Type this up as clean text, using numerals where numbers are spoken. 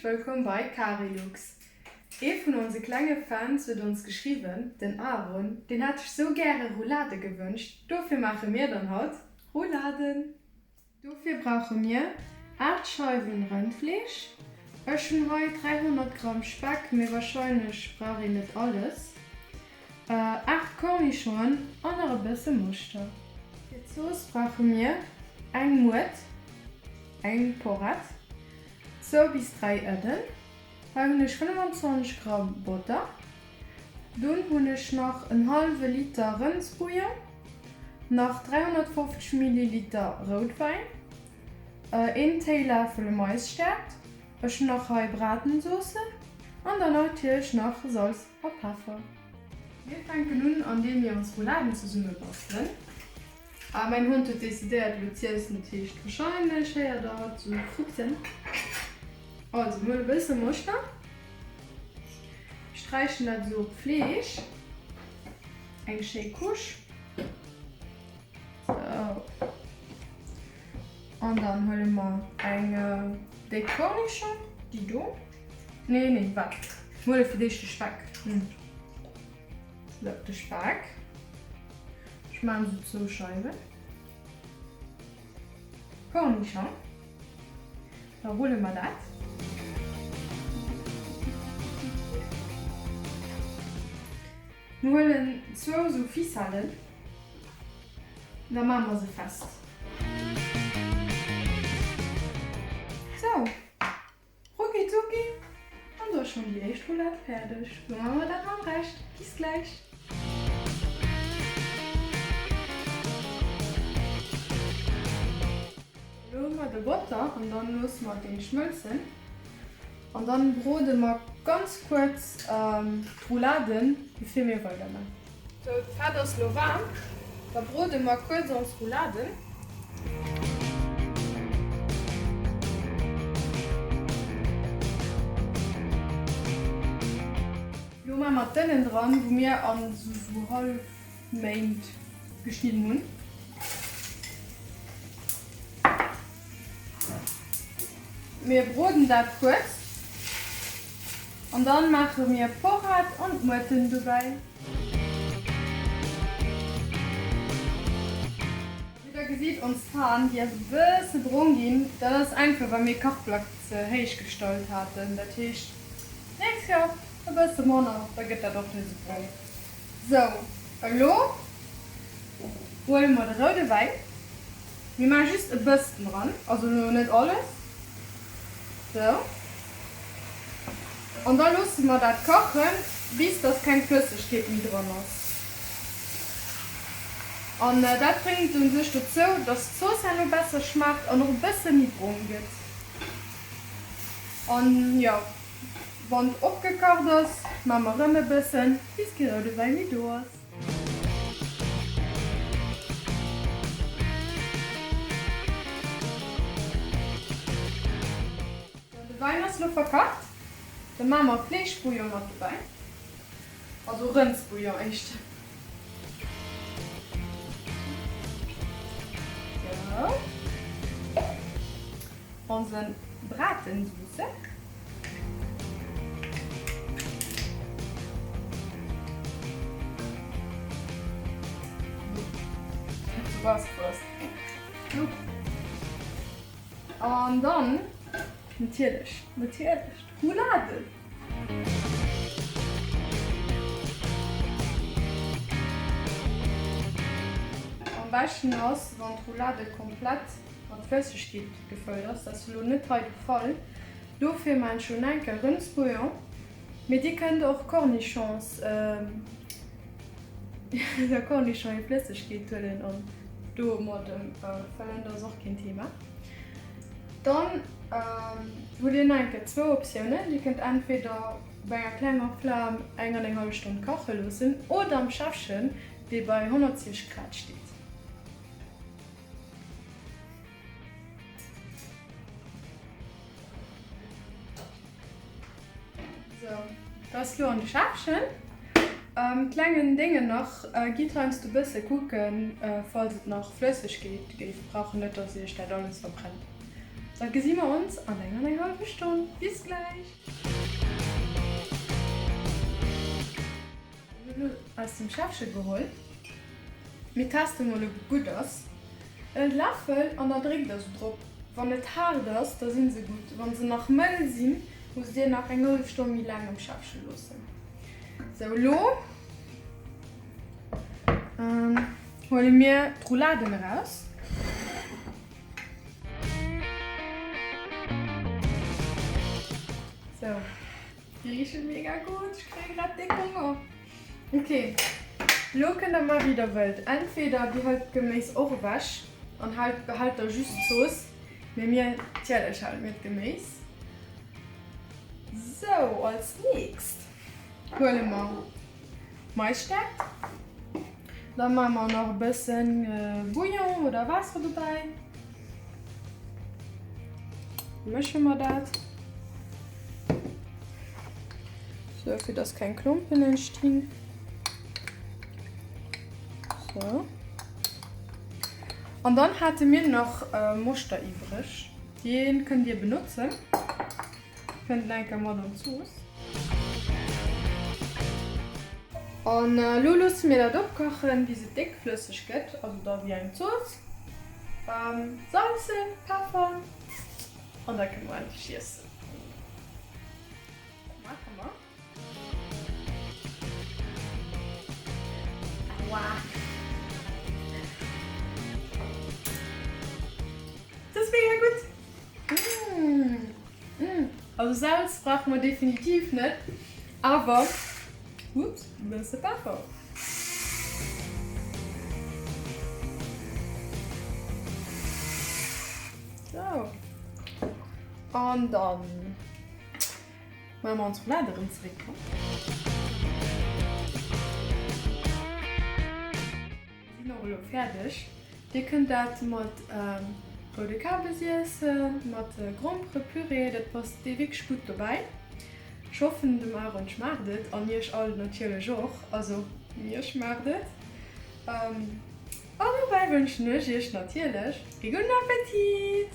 Häerzlech wëllkomm bei Carilux! Ee vun onse klenge Fans huet ons geschriwwen, den Aaron, deen hätt sech sou gäre Roulade gewënscht, dofir maache mir dann haut Rouladen! Dofir brauche mir 8 Scheiwen Rëndfleesch, ech hunn hei 300 Gramm Speck, mee wahrscheinlech brauch een net alles, 8 Cornichonen an nach e bësse Moschter. Fir d'Zooss brauche mir eng Muert, eng Porrett, zwou bis 3 Ënnen, hei hunn ech 25 Gramm Botter, dunn hunn ech nach en hallwe Liter Rëndsbouillon, nach 350 Milliliter Routwäin, een Téiläffel Maisstäerkt, ech hunn nach hei Bratenzoosse an dann natierlech nach Salz a Peffer. Mir fänken un an deem mir ons Rouladen zesumme bastelen. Ah mäin Hond huet decidéiert elo z'iessen, dat heescht wahrscheinlech héiert der hatt sou kruppsen. Also mir huele bësse Moschter, sträichen dat esou op d'Fleesch, eng schéi Couche, sou, an dann huele mer eng déck Cornichon, déi do, nee nee waart, mir huele fir d'éischt de Speck, sou de Speck. Ech maan sou zwou Scheiwen Cornichon, da rulle mer dat. Mir huelen zwou sou Ficellen, da maan mer se fest. Sou. Rucki zucki an do ass schon déi éischt Roulade fäerdeg. Lo maache mer dat mam Rescht. Bis gläich! Elo hu mer de Botter an dann loosse mer deen schmëlzen an dann brode mer ganz kuerz d'Rouladen bevir mir weider man. Sou, d'Fett ass lo waarm, da brode mer kuerz ons Rouladen. Lo maa mer d'Ënnen dran, wou mir an sou Hallefméint geschnidden hunn. Mir broden dat kuerz an dann maache mir Porrett an d'Muerten dobäi. Wéi der gesitt, ons Pan déi ass e bësse brong ginn. Dat ass einfach well mir Kachplack ze héich gestallt haten. Dat heescht nächst Kéier e bësse manner, da gëtt dat och net esou brong. Sou, elo huele mer de roude Wäin. Mir maache just e bëssen dran, also elo net alles. Sou. An da loosse mer dat kachen, bis dass keng Flëssegkeet méi dran ass. An dat bréngt u sech dozou, dass d'Zooss herno besser schmaacht an och e bësse méi brong gëtt. An jo, wann et opgekacht ass, maache mer erëm e bëssen, bis kee roude Wäi méi do ass. De Wäin ass lo verkacht, da maache mer Fleeschbouillon mat dobäi, also Rëndsbouillon éischter. Sou, onsen Bratensauce. An dann natierlech, natierlech d'Rouladen. Am beschten ass wann d'Roulade komplett mat Flëssegkeet gefëllt ass. Dat ass elo net hei de Fall. Dofir maan ech lo enke Rëndsbouillon, mee dir kënnt och Cornichons, der Cornichon hir Flëssegkeet huelen an domat fëllen, dat ass och keen Thema. Dann hutt dir nach enke zwou Optiounen, dir kënnt entweder op enger klenger Flam eng an eng hallef Stonn kache loossen oder am Schäffchen, dee bei 160 Grad steet. Sou, dat ass lo an de Schäffchen. Klengen Déngen nach, gitt heiansdo bësse kucken, falls et nach Flëssegkeet géif brauchen, net dass iech dat alles verbrennt. Da gesi mer ons an enger an eng hallwer Stonn. Bis gläich! Mir hunn elo aus dem Schäffche geholl. Mir teste mol ob et gutt ass. E Läffel an da dréckt der se drop. Wann et haart ass, da sinn se gutt. Wann se nach mëll sinn, musst dir nach eng hallef Stonn méi laang am Schäffche loossen. Sou elo huele mir d'Rouladen eraus. Sou, déi richen mega gutt, ech kréie grad déck Honger. Ok, lo kënnt der maache wéi der wëllt. Entweder dir huelt d'Geméis och ewech an haalt behaalt der just d'Zooss, mee mir, natierlech hale mir d'Geméis. Sou, als nächst huele mer d'Maisstärkt. Da maache mer nach e bëssen Bouillon oder Waasser dobäi. Mësche mer dat. Sou, fir dass keng Klumpen entstinn. Sou. An dann hate mir nach Moschter iwwreg. Dee kënnt Dir benotzen. Kënnt nach eng Kéier mat an d'Zooss. An elo loosse mir dat opkachen bis et déckflësseg gëtt, also da wéi eng Zooss. Salzen, peffern an da kënne mer endlech iessen. Dat maache mer. Aua. Dat ass mega gutt. Mmh. Also Salz brauche mer definitiv net, awer ups, e bësse Peffer. Sou, an dann maache mer ons Roulade erëm zeréck. Sinn och elo fäerdeg. Dir kënnt dat mat roude Kabes iessen, mat Gromperepüree, dat passt wierklech gutt dobäi. Ech hoffen dem Aaron schmaacht et an iech all natierlech och, also mir schmaacht et. An dobäi wënschen ech iech natierlech ee gudden Appetit!